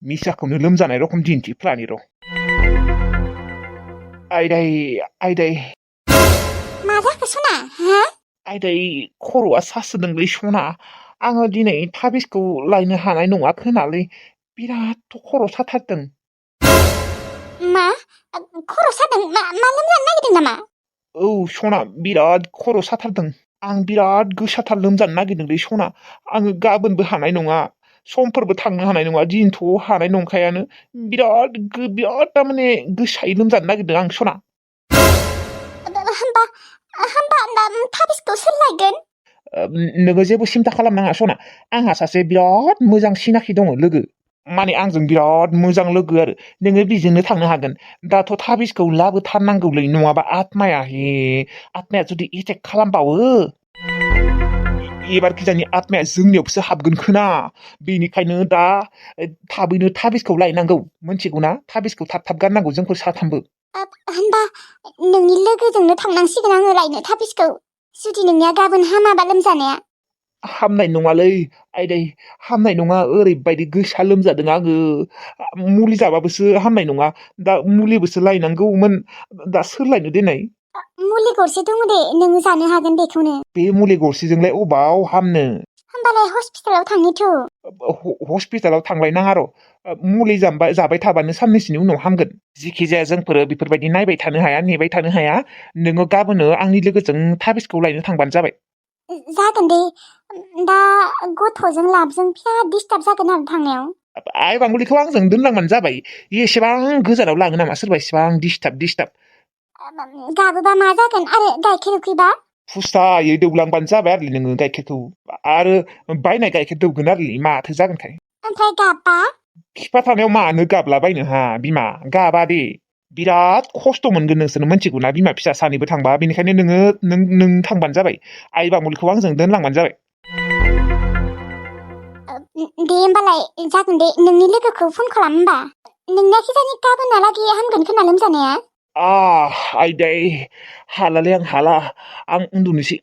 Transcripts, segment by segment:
मिसाखौनो लोमजानाय रखम दिन्थिफ्लानि र'। आयदाय आयदाय मा जाखो सना हा? आयदाय खर'आ सासोदोंलै सना। आङो दिनै थाबिसखौ लायनो हानाय नङा खोनालै। बिराद खर' साथारदों। मा खर' सादों? मा लोमजानो नागिरदों नामा? औ सना बिराद खर' साथारदों। आं बिराद गोसाथार लोमजानो नागिरदोंलै सना। आङो गाबोनबो हानाय नङा। समफोरबो थांनो हानाय नङा। दिनथ' हानाय नंखायानो। बिराद थारमाने गोसायै लोमजानो नागिरदों आं सना। होमबा थाबिसखौ सोर लायगोन? नोङो जेबो सिन्था खालामनाङा सना। आंहा सासे बिराद मोजां सिनाखि दङ लोगो। माने आंजों बिराद मोजां लोगो आरो। नोङो बिजोंनो थांनो हागोन। दाथ' थाबिसखौ लाबोथारनांगौलै नङाबा आत्माया जुदि एटेक खालामबावो एबार खिजानि आत्माया जोंनियावसो हाबगोन खोना। बेनिखायनो दा थाबैनो थाबिसखौ लायनांगौ। मोनथिगौना? थाबिसखौ थाब गाननांगौ जोंफोर साथामबो। होनबा नोंनि लोगोजोंनो थांनांसिगोन आङो लायनो थाबिसखौ। जुदि नोंनिया गाबोन हामाबा लोमजानाया। हामनाय नङालै आयदै, हामनाय नङा। ओरैबायदि गोसा लोमजादों आङो। मुलि जाबाबोसो हामनाय नङा। दा मुलिबोसो लायनांगौमोन। दा सोर लायनो देनाय? मुलि गरसे दङ दे, नोङो जानो हागोन बेखौनो। बे मुलि गरसेजोंलाय अबाव हामनो? होमबालाय हस्पिटालाव थांनिथ'। हस्पिटालाव थांलायनाङा र'। मुलि जाबाय थाबानो साननैसोनि उनाव हामगोन। जिखि जाया जोंफोरो बेफोरबायदि नायबाय थानो हाया, नेबाय थानो हाया। नोङो गाबोनो आंनि लोगोजों थाबिसखौ लायनो थांबानो जाबाय। जागोन दे। दा गथ'जों लाबजों बिराद डिस्टार्ब जागोन आरो थांनायाव। आइ बांबुलिखौ आंजों दोनलांबानो जाबाय। एसेबां गोजानाव लाङो नामा सोरबा एसेबां डिस्टार्ब। गाबोबा मा जागोन? आरो गाइखेर उखैबा? फुस्थायै दौलांबानो जाबाय आरो नोङो गाइखेरखौ। आरो बायनाय गाइखेर दौगोन आरो माथो जागोनखाय। ओमफ्राय गाबबा? बिफा थानायाव मानो गाबलाबायनो हा बिमा? गाबा दे। बिराद खस्थ' मोनगोन नोंसोरनो मोनथिगौना बिमा फिसा सानैबो थांबा। बेनिखायनो नों थांबानो जाबाय। आइ बांबुलिखौ आंजों दोनलांबानो जाबाय। दे होमबालाय जागोन दे। नोंनि लोगोखौ फन खालाम होमबा। नोंना खिजानि गाबोनहालागै हामगोन खोमा लोमजानाया। आयदै हालालै आं हाला। आं उन्दुनोसै।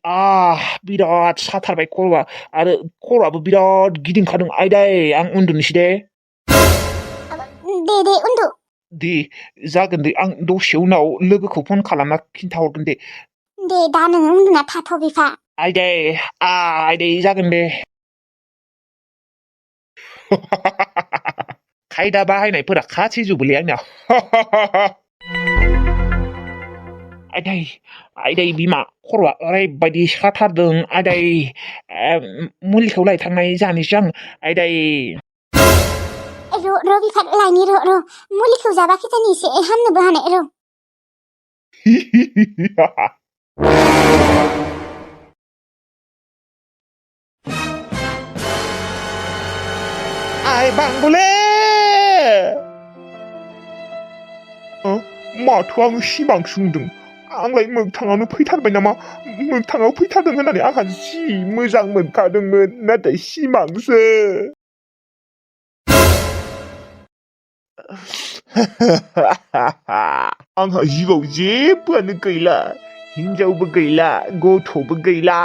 बिराद साथारबाय खर'आ। आरो खर'आबो बिराद गिदिंखादों आयदै। आं उन्दुनोसै दे। दे उन्दु। दे जागोन दे। आं दसे उनाव लोगोखौ फन खालामना खिन्थाहरगोन दे। दे दा नोङो उन्दुना थाथ' बिफा। आयदै जागोन दे। खायदा बाहायनायफोरा खाथिजोबोलै आंनिया। आयदै बिमा खर'आ ओरैबायदि साथारदों आयदै। मुलिखौ लायथांनाय जानोसै आं आयदै। र' बिफा लायनि र' मुलिखौ जाबा खिजानि एसे हामनोबो हानाय र'। आइ बांबुले! माथो आङो सिमांसो नुदों। आंलाय मोगथाङावनो फैथारबाय नामा? मोगथाङाव फैथारदों होननानै आंहा जि मोजां मोनखादोंमोन। नाथाय सिमांसो। आंहा जिउआव जेबोआनो गैला। हिनजावबो गैला, गथ'बो गैला,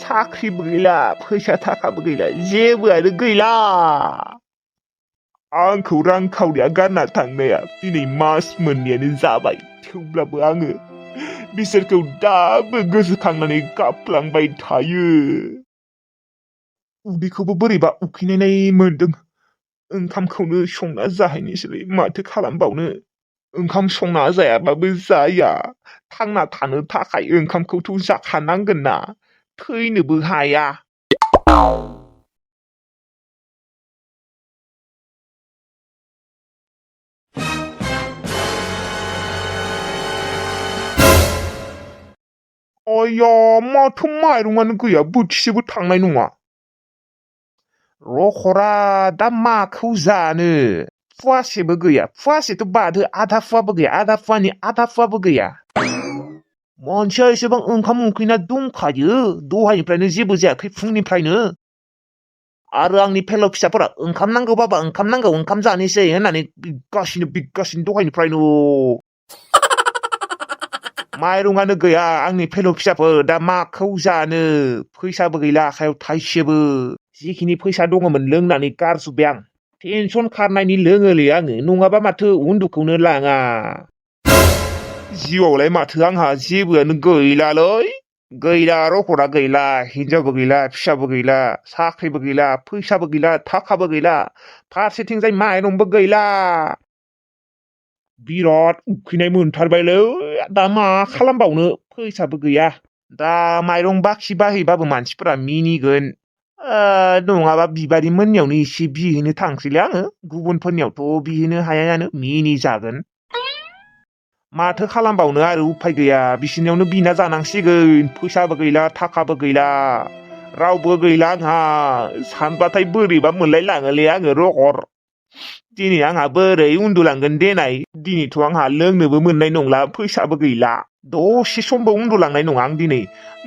साख्रिबो गैला, फैसा थाखाबो गैला, जेबोआनो गैला। आंखौ रांखावरिया गारना थांनाया दिनै मास मोननैयानो जाबाय। थेवब्लाबो आङो बिसोरखौ दाबो गोसोखांनानै गाबफ्लांबाय थायो। उदैखौबो बोरैबा उखैनाय मोनदों। ओंखामखौनो संना जाहैनोसैलै माथो खालामबावनो। ओंखाम संना जायाबाबो जाया। थांना थानो थाखाय ओंखामखौथ' जाखानांगोन ना। थैनोबो हाया। आया माथो माइरंआनो गैया। बोथिसेबो थांनाय नङा। रखरा दा माखौ जानो? फुवासेबो गैया। फुवासेथ' बादो, आधा फुवाबो गैया। आधा फुवानि आधा फुवाबो गैया। मानसिया एसेबां ओंखाम उखैना दंखायो। दहायनिफ्रायनो जेबो जायाखै फुंनिफ्रायनो। आरो आंनि फेल' फिसाफोरा ओंखाम नांगौ बाबा ओंखाम नांगौ, ओंखाम जानोसै होननानै बिगासिनो दहायनिफ्रायनो। माइरंआनो गैया आंनि फेल' फिसाफोर। दा माखौ जानो? फैसाबो गैला आखायाव थाइसेबो। जिखिनि फैसा दङमोन लोंनानै गारजोब्बाय आं। टेनसन खारनायनि लोङोलै आङो नङाबा माथो उन्दुखौनो लाङा जिउआवलाय माथो आंहा जेबोआनो गैलालै गैला रखना गैला हिनजावबो गैला फिसाबो गैला साख्रिबो गैला फैसाबो गैला थाखाबो गैला फारसेथिंजाय माइरंबो गैला बिराद उखैनाय मोनथारबायलै दा मा खालामबावनो फैसाबो गैया दा माइरं बाखि बाहैबाबो मानसिफोरा मिनिगोन नङाबा बिबारि मोननियावनो एसे बिहैनो थांसैलै आङो गुबुनफोरनियावथ' बिहैनो हायायानो मिनिजागोन माथो खालामबावनो आरो उफाय गैया बिसिनियावनो बिना जानांसिगोन फैसाबो गैला थाखाबो गैला रावबो गैला आंहा सानबाथाय बोरैबा मोनलाय लाङोलै आङो रगर दिनै आंहा बोरै उन्दुलांगोन देनाय दिनैथ' आंहा लोंनोबो मोननाय नंला फैसाबो गैला दसे समबो उन्दुलांनाय नङा आं दिनै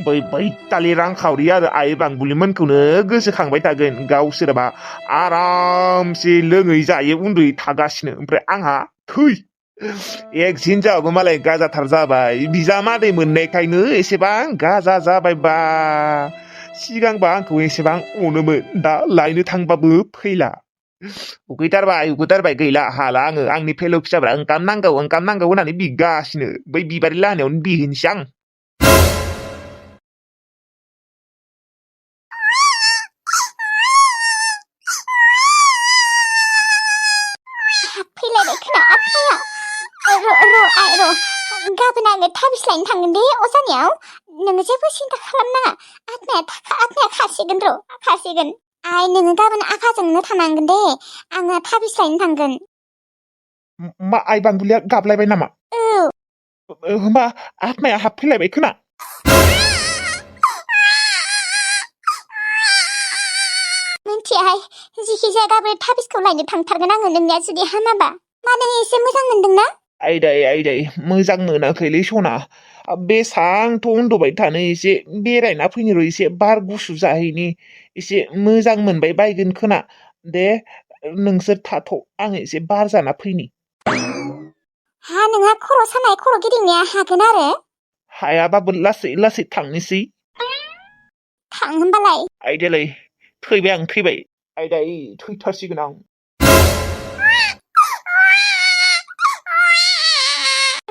बै बैतालि रांखावरि आरो आइ बांबुलिमोनखौनो गोसोखांबाय थागोन गावसोरबा आरामसे लोङै जायै उन्दुयै थागासिनो ओमफ्राय आंहा थै एक्सिडेन्ट जाबाबो मालाय गाजाथार जाबाय बिजामादै मोननायखायनो एसेबां गाजा जाबायबा सिगांबा आंखौ एसेबां अनोमोन दा लायनो थांबाबो फैला उखैथारबाय गैला हाला आङो आंनि फेल' फिसाफ्रा ओंखाम नांगौ होननानै बिगासिनो बै बिबारि लाहानियावनो बिहैनोसै आं फैलायबाय खोना आत्माया गाबोन आङो थाबिस लायनो थांगोन दे अजानियाव नोङो जेबो सिन्था खालामनाङा आत्माया खारसिगोन आइ नोङो गाबोन आफाजोंनो थानांगोन दे आङो थाबिस लायनो थांगोन मा आइ बांबुलिया गाबलायबाय नामा होमबा आत्माया हाबफैलायबाय खोना मिन्थियाहाय जिखि जाया गाबोन थाबिसखौ लायनो थांथारगोन आङो नोंनिया जुदि हामाबा मा नों एसे मोजां मोनदोंना आइदाय मोजां मोनाखैलै सना बेसांथ' उन्दुबाय थानो एसे बेरायना फैनो र' एसे बार गुसु जाहैनि एसे मोजां मोनबाय बायगोन खोना दे नोंसोर थाथ' आं एसे बार जाना फैनि हा नोंहा खर' सानाय खर' गिदिंनाया हागोन आरो हायाबाबो लासै थांनोसै थां होनबालाय आइदालाय थैबाय आं थैबाय आइदाय थैथारसिगोन आं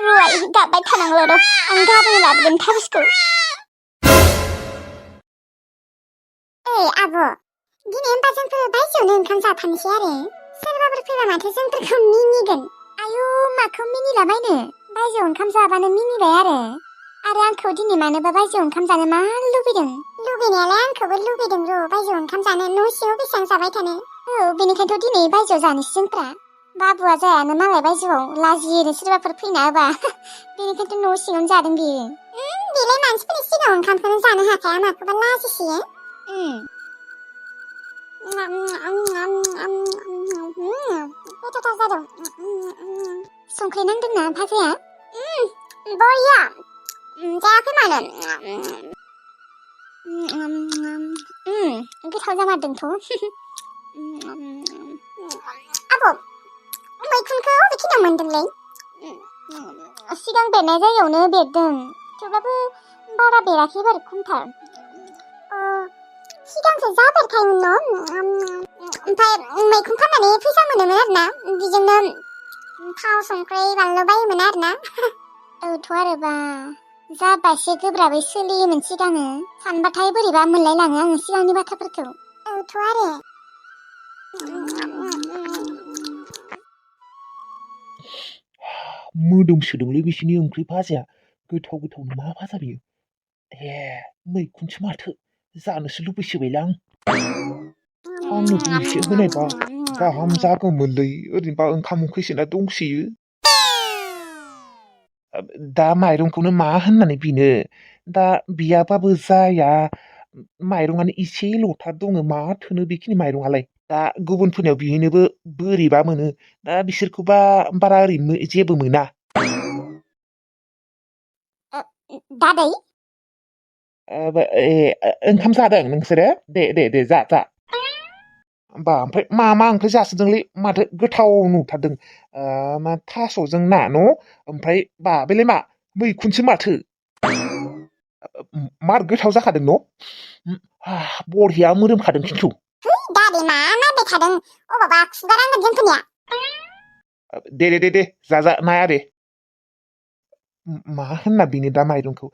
रुवाय गाबबाय थानांल' र' आं गाबोन लाबोगोन थाबिसखौ आब' दिनै होनबा जोंफोर बायजोआवनो ओंखाम जाथानोसै आरो सोरबाफोर फैबा माथो जोंफोरखौ मिनिगोन आयु माखौ मिनिलाबायनो बायजोआव ओंखाम जाबानो मिनिबाय आरो आंखौ दिनै मानोबा बायजोआव ओंखाम जानो मा लुबैदों लुबैनायालाय आंखौबो लुबैदों र' बायजोआव ओंखाम जानो न' सिङाव बेसेबां जाबाय थानो बेनिखायनोथ' दिनै बायजोआव जानोसै जोंफ्रा बाबुआ जायानो मालाय बायजोआव लाजियोनो सोरबाफोर फैना होबा बेनिखायनोथ' न' सिङावनो जादों बियो बेलाय मानसिफोरनि सिगाङाव ओंखामखौनो जानो हाखाया माखौबा लाजिसोयो गोथावथार जादों संख्रि नांदोंना भाजाया बरिया जायाखै मानो गोथाव जामारदोंथ' आब' मैखुनखौ बबेखिनियाव मोन्दोंलै सिगां बेरनाय जायगायावनो बेरदों थेवब्लाबो बारा बेराखै एबार खमथार सिगांसो जा बेरखायोमोन न' ओमफ्राय मैखुन फाननानै फैसा मोनोमोन आरोना बेजोंनो थाव संख्रि बानलु बायोमोन आरोना औथ' आरोबा जाबासो गोब्राबै सोलियोमोन सिगाङो सानबाथाय बोरैबा मोनलायलाङो आङो सिगांनि बाथ्राफोरखौ औथ' आरो मोदोमसोदोंलै बिसिनि ओंख्रि भाजाया गोथाव मा भाजा बियो मैखुनसो माथो जानोसो लुबैसोबायलां आंनो एसे होनायबा गाहाम जागौमोनलै ओरैनोबा ओंखाम ओंख्रिसोना दंसोयो दा माइरंखौनो मा होननानै बिनो दा बियाबाबो जाया माइरंआनो एसेल'थार दङ मा थोनो बेखिनि माइरंआलाय दा गुबुनफोरनियाव बिहैनोबो बोरैबा मोनो दा बिसोरखौबा बारा ओरैनो जेबो मोना दादै ओंखाम जादों नोंसोरो दे जा होमबा ओमफ्राय मा ओंख्रि जासोदोंलै माथो गोथाव नुथारदों मा थास'जों ना न' ओमफ्राय बेलाय मा मैखुनसो माथो मार गोथाव जाखादों न' बरिया मोदोमखादों खिन्थु दे मा नायबाय थादों अबावबा खुगा नांगोन जोंफोरनिया दे जा नाया दे मा होनना बिनो दा माइरंखौ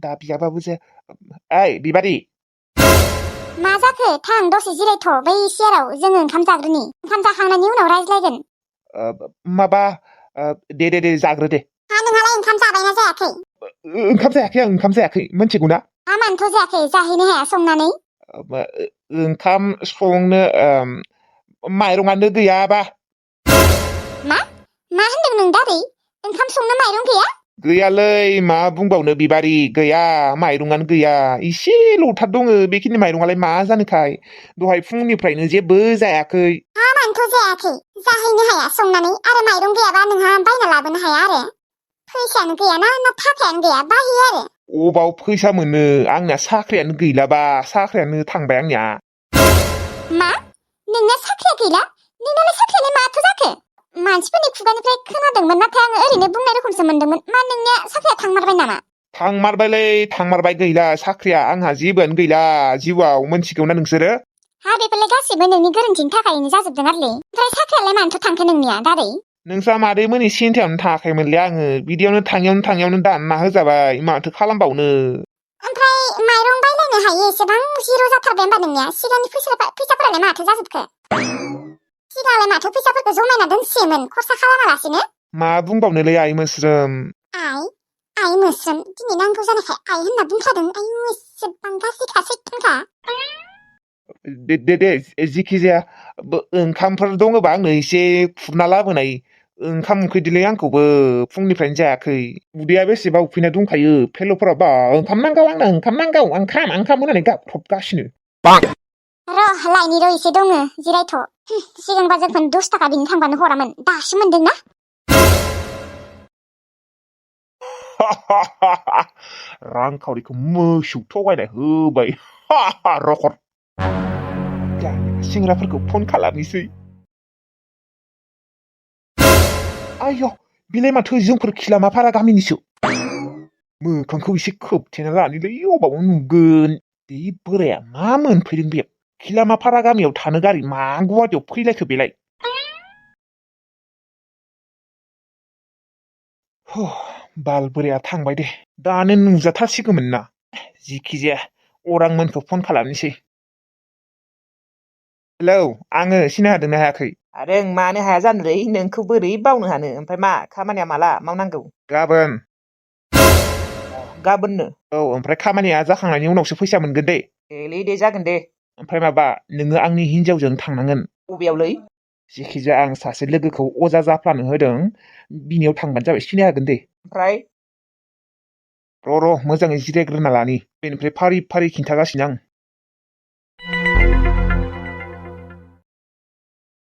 दा बियाबाबो जे ओइ बिबारि मा जाखो थां दसे जिरायथ' बै सियाराव जोङो ओंखाम जाग्रोनि ओंखाम जाखांनायनि उनाव रायज्लायगोन माबा दे जाग्रो दे हा नोंहालाय ओंखाम जाबायना जायाखै ओंखाम जायाखै मिथिगौ ना मानोथ' जायाखै जाहैनो हाया संनानै ओंखाम संनो माइरंआनो गैयाबा मा होनदों नों दादै ओंखाम संनो माइरं गैया गैयालै मा बुंबावनो बिबारि गैया माइरंआनो गैया एसेल'थार दङ बेखिनि माइरंआलाय मा जानोखाय दहाय फुंनिफ्रायनो जेबो जायाखै मानोथ' जायाखै जाहैनो हाया संनानै आरो माइरं गैयाबा नोंहा बायना लाबोनो हाया आरो फैसायानो गैयाना ना थाखायानो गैया बायो आरो अबाव फैसा मोनो आंना साख्रियानो गैलाबा साख्रियानो थांबाय आंनिया मा नोंना साख्रिया गैला नोंनालाय साख्रियालाय माथो जाखो मानसिफोरनि खुगानिफ्राय खोनादोंमोन नाथाय आङो ओरैनो बुंनाय रोखोमसो मोनदोंमोन मा नोंनिया साख्रिया थांमारबाय नामा थांमारबाय गैला साख्रिया आंहा जेबोआनो गैला जिउआव मोनथिगौना नोंसोरो बेफोरलाय गासिबो नोंनि गोरोन्थिनि थाखायनो जाजोबदों आरोलै ओमफ्राय साख्रियालाय मानोथ' थांखो नोंनिया दादै नोंस्रा मादैमोननि सिन्थायावनो थाङाखैमोनलै आङो बिदियावनो थाङियावनो दानना होजाबाय माथो खालामबावनो ओमफ्राय माइरं बायलायनो हायो एसेबां जिर' जाथारबाय होमबा नोंनिया सिगांनि फैसाफोरालाय माथो जाजोबखो सिगांलाय माथो फैसाफोरखौ जमायना दोनसियोमोन खरसा खालामालासिनो मा बुंबावनोलै आइ मोस्रोम आइ मोस्रोम दिनै नांगौ जानायखाय आइ होनना बुंखादों आयु एसेबां गाज्रिखा सैथानखा दे जिखि जाया ओंखामफोर दङबा आंनो एसे खुरना लाबोनाय ओंखाम उखैदोंलै आंखौबो फुंनिफ्रायनो जायाखै उदैया बेसेबा उखैना दंखायो फेल'फोरा बा ओंखाम नांगौ आंनो ओंखाम नांगौ ओंखाम होननानै गाबख्रबगासिनो र' लायनि र' एसे दङ जिरायथ' सिगांबा जोंफोर 10 थाखा बिनो थांबानो हरामोन दासो मोनदोंना रांखावरिखौ मोसौ थगायनाय होबाय रखर सेंग्राफोरखौ फन खालामनोसै आय' बिलाय माथो जोंफोर खिलामाफारा गामिनिसो मोखांखौ एसे खोबथेना लानोलै अबाव नुगोन बे बोराया मा मोनफैदों बे खिलामाफारा गामियाव थानो गारि मा गुवाहाटियाव फैलायखो बेलाय बाल बोराया थांबाय दे दानो नुजाथारसिगौमोन ना जिखि जाया अरांमोनखौ फन खालामनोसै हेलौ आङो सिनाय हादोंना हायाखै आरो मानो हाया जानोलै नोंखौ बोरै बावनो हानो ओमफ्राय मा खामानिया माला मावनांगौ गाबोननो ओमफ्राय खामानिया जाखांनायनि उनावसो फैसा मोनगोन दे दे जागोन दे ओमफ्राय माबा नोङो आंनि हिनजावजों थांनांगोन बबेयावलै जेखिजाया आं सासे लोगोखौ अजा जाफ्लानो होदों बिनियाव थांबानो जाबाय सिनाय हागोन दे ओमफ्राय र' मोजाङै जिरायग्रोना लानि बेनिफ्राय फारि खिन्थागासिनो आं